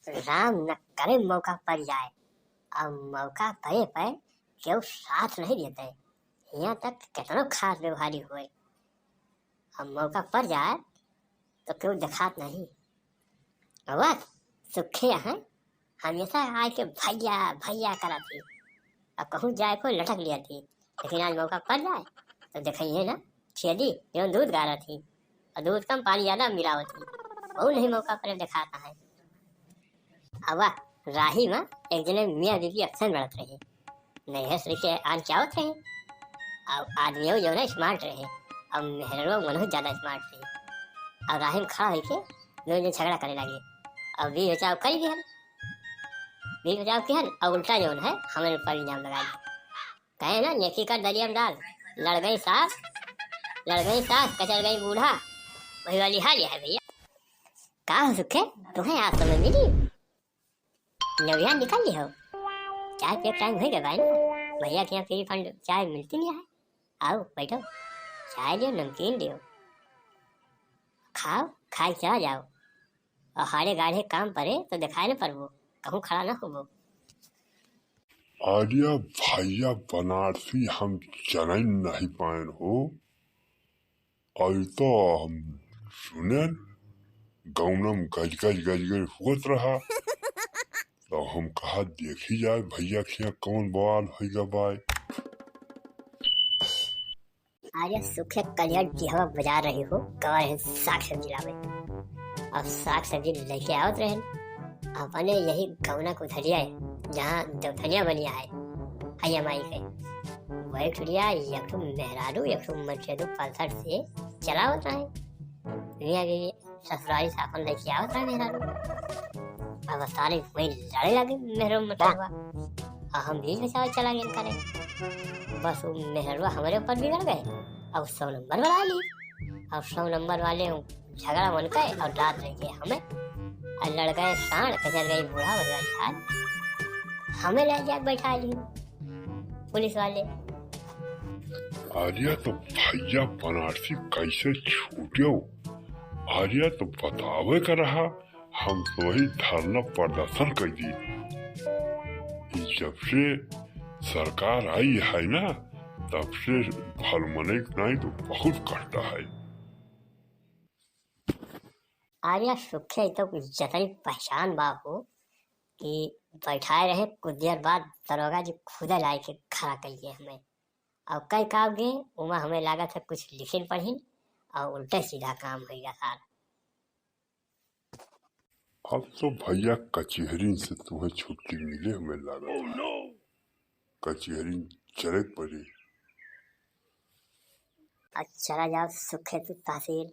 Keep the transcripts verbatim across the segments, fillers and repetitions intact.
राम न करे मौका पड़ जाए, अब मौका पड़े पर केहू साथ नहीं देते। यहाँ तक कितनो खास व्यवहारी हुए, अब मौका पड़ जाए तो केहू देखात नहीं। अब सुखे हैं, हमेशा आए के भैया भैया करत ही। अब कहूँ जाए को लटक लिया थी, लेकिन आज मौका पड़ जाए तो देखइए ना, छेदी जौन दूध गारत ही और दूध कम पानी ज्यादा मिलावत ही, वो नहीं मौका पड़े देखात है। अब राही में एक जने मियाँ बीबी अक्सर लड़त रहे, नैहर से लेके आन के आवत रहे। अब आदमियों जो है स्मार्ट रहे, अब मेहरवा मनहु ज्यादा स्मार्ट रहे। अब राही में खड़ा होके दोनों जने झगड़ा करे लगे। अब बीच बचाव कर दिहन, बीच बचाव किहन और उल्टा जौन है हमारे ऊपर इल्जाम लगा दिया। कहे ना, नेकी का दरिया में डाल, लड़ गई सास, लड़ गई सास, कचर गई बूढ़ा, वही वाली हाल है भैया। का हो सुखे, तुम्हें आज समय मिली? नौरिया निकल ली हो, चाय पिए टाइम हो गया भाई ना, भैया के यहाँ फ्री फंड चाय मिलती नहीं है। आओ बैठो, चाय लियो, नमकीन लियो, खाओ, खाए के चला जाओ। और हारे गाढ़े काम परे तो दिखाए न परबो, कहूँ खड़ा न होबो। आर्या भैया बनारसी हम जनई नहीं पाएन हो। अभी तो हम सुनेन गौनम गज गज गज गज हुअत रहा। तो हम कहा देखी जाए भैया के यहाँ कौन बवाल होइगा बाय। आर्या सुखे कलिया डिहवा बाजार रही हो, गवा रहन साग सब्जी लावे। अब साग सब्जी लेके आवत रहन, अपने यही गौना कुथरिया है, जहाँ देवधनिया बनिया है, हैया माई के। वही ठुरिया एक ठो मेहरारू, एक ठो मर्चेदू पलसर से चलावत रहे। मियाँ बीवी ससुरारी से अपन लेके आवत रहे मेहरारू। अब सारे वही लड़े लगे मेहरारू मर्चेदुआ। और हम बीच में चला, चला गेल करे। बस वो मेहरवा हमरे ऊपर बिगड़ गए, अब सौ नंबर बना ली। अब सौ नंबर वाले झगड़ा मन गए और डांट रही है हमें, और लड़ गए सांड, कचर गई बूढ़ा, वही वाली हाल। हमें ले जाके बैठा ली पुलिस वाले। आर्या तो भैया बनारसी कैसे छूट्यो? आर्या तो बतावे का रहा, हम तो वही धरना प्रदर्शन कर दी। जब से सरकार आई है ना, तब से भल मनई नहीं तो बहुत कष्ट है। आर्या सुखे तो जतनी पहचान बा हो कि बैठाए रहे, कुछ देर बाद दरोगा जी खुदे लाए के खड़ा कइए हमें। और कई काम के उमा हमें लागत है कुछ लिखिन पढ़िन और उल्टे सीधा काम होइगा सार। अब तो भैया कचेहरी से तुम्हें छुट्टी मिले हमें लागत है। कचेहरी चले के पड़ी। अब चला जाओ सुखे तू तहसील,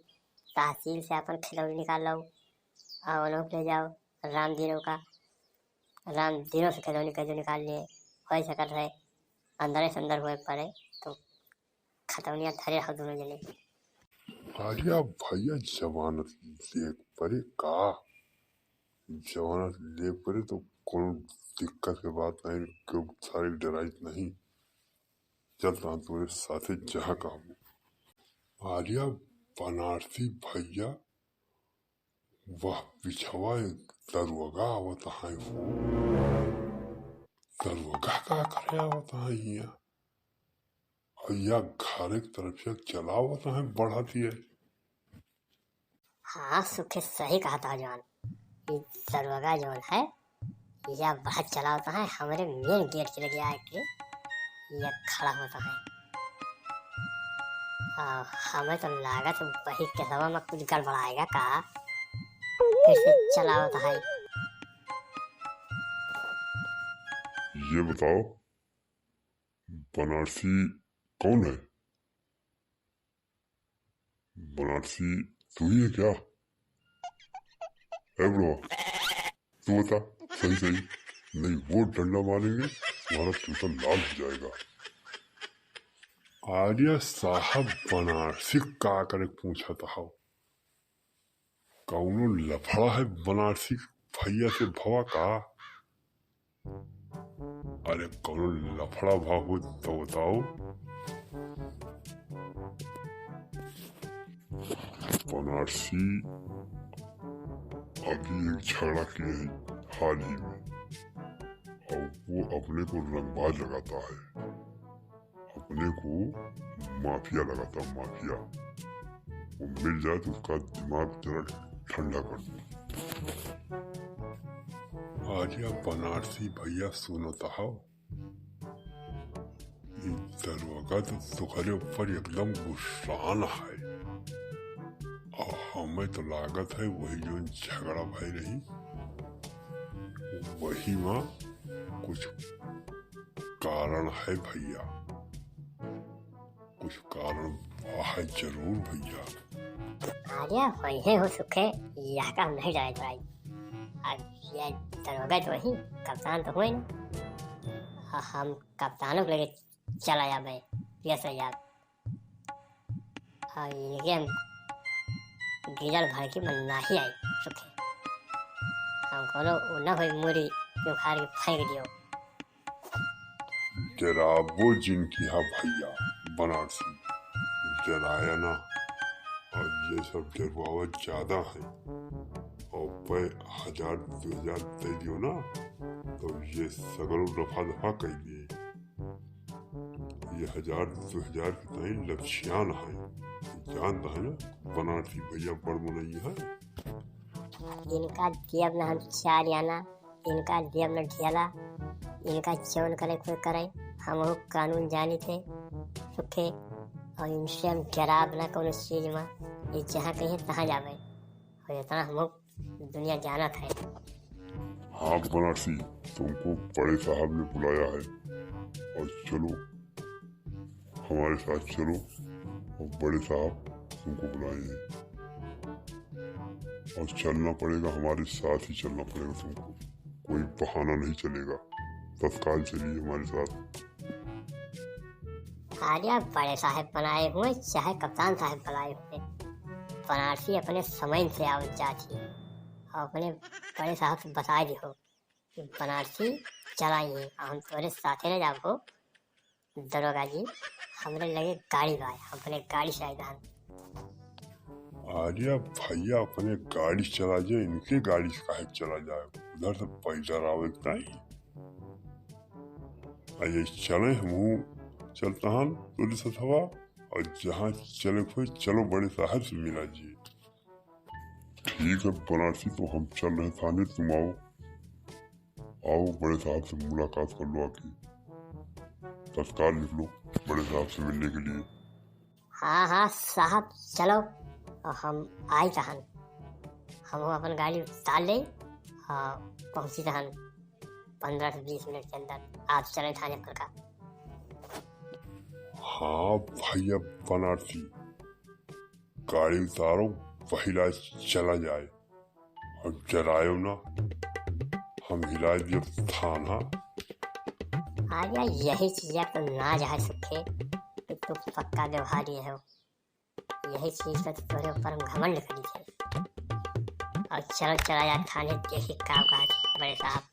तहसील से अपन खिलौनी निकाल लो और उन्हों ले जाओ राम दिनों का, राम दिनों से खिलौनी कैसे निकाल लिए, हो सकत है अंदर से अंदर हुए पड़े तो खतौनिया धरे रहो दोनों जने। आर्या भैया जमानत लेक परे का? जमानत लेक परे तो कोनो दिक्कत के बात नहीं, क्यों सारे डराइत नहीं। चल तहाँ तोरे साथे जहाँ कहबो। आर्या बनारसी भैया, वह पिछवा एक दरोगा आवत है हो। दरोगा का करे आवत है हियाँ? और या घरे के तरफ से चलावत है बढ़त है। हाँ, सुखे सही कहत है जौन। ई दरोगा जौन है, या बढ़त चलावत है, हमरे मेन गेट के लगे आके या खड़ा होत है। आ, हमें तो लागत है वही केसवा में कुछ गड़बड़ाएगा का, फिर से चलावत है। ये बताओ, बनारसी कौन है? बनारसी तू ही है क्या? ए बुढ़वा, तू बता सही सही, नहीं वो डंडा मारेंगे, तुम्हारा जूता लाल हो जाएगा। आर्या साहब बनारसी का करे पूछत हव? कौनो लफड़ा है बनारसी भैया से भवा का? अरे कौनो लफड़ा भा हो तो बताओ। बनारसी अभी एक झगड़ा किए हैं, हाल ही में, और वो अपने को रंगबाज लगाता है, अपने को माफिया लगाता, माफिया। वो मिल जाए तो उसका दिमाग जरा ठंडा कर दूं। अरे बनारसी भैया, सुनो तो हो, ई दरोगा तो तोहरे ऊपर एकदम गुस्सान है। और हमें तो लागत है वही जौन झगड़ा भई रही, वही मा कुछ कारण है भैया, कुछ कारण बा है जरूर भैया। अरे होइहे हो सुखे, यह काम नहीं डराई डराई। अब ये दरोगा तो वही, कप्तान तो हुए ना। ह-, हम कप्तानों को लेके चला जाबे, ये सही यार। और इनके हम डीजल भर के मन नाही आई सुखे। हम कोनो उ ना होई मूड़ी उखाड़ के फेंक दियो। डराबो जिनकी हा भैया बनारसी, डराया ना। और ये सब डरवावत ज्यादा है। और पे हजार दो हजार दे दियो ना, तो ये सगरो रफा दफा कर दिए। ये हजार दो हजार के ताई लपछियान है, जानता है ना, बनारसी भैया बड़ मनई है। इनका दियब ना हम चार आना, इनका दियब ना ढेला, इनका जौन करे कोई करे, हम वो कानून जानी थे सुखे, और इनसे हम डराब ना कोनो चीज मा, ये जहाँ कहीं तहाँ जाबे, और इतना हम दुनिया जानत है। हाँ बनारसी, तुमको बड़े साहब ने बुलाया है, और चलो हमारे साथ चलो, और बड़े साहब तुमको बुलाए हैं, और चलना पड़ेगा, हमारे साथ ही चलना पड़ेगा तुमको, कोई बहाना नहीं चलेगा, तत्काल चलिए हमारे साथ। अरे बड़े साहब बनाए हुए चाहे कप्तान साहब बनाए हुए, बनारसी अपने समय से आवत जात ही, और अपने बड़े साहब से बताए दिहो कि बनारसी चलाई है, और हम तोरे साथे रह जाबो। दरोगा जी, हमरे लगे गाड़ी बा, हम अपने गाड़ी से आई रहन। अरे भैया, अपने गाड़ी से चला जाए, इनके गाड़ी से काहे चला जाए? उधर से पैदल आवे के नहीं। आ ये चले, हमहू चलता हन तोरे सथवा, और जहाँ चले के होई, चलो बड़े साहब से मिला जी। ठीक है बनारसी, तो हम चल रहे थाने, तुम आओ, आओ बड़े साहब से मुलाकात कर लो आके, तत्काल निकलो बड़े साहब से मिलने के लिए। हाँ हाँ साहब, चलो, और हम आई तहन, हम अपन गाड़ी उतार ले और पहुँची तहन पन्द्रह से बीस मिनट के अंदर। आप चले थाने पर का? हाँ भैया बनारसी, गाड़ी उतारो, पहिला चला जाए। अब डरायो ना, हम हिला दियो थाना। अरे यही चीज तो ना जाए सुखे, कि तू पक्का व्यवहारी हो। यही चीज का तो तोरे ऊपर हम घमंड करी थे। और चलो चला जा थाने, देखी का औकात बड़े साहब।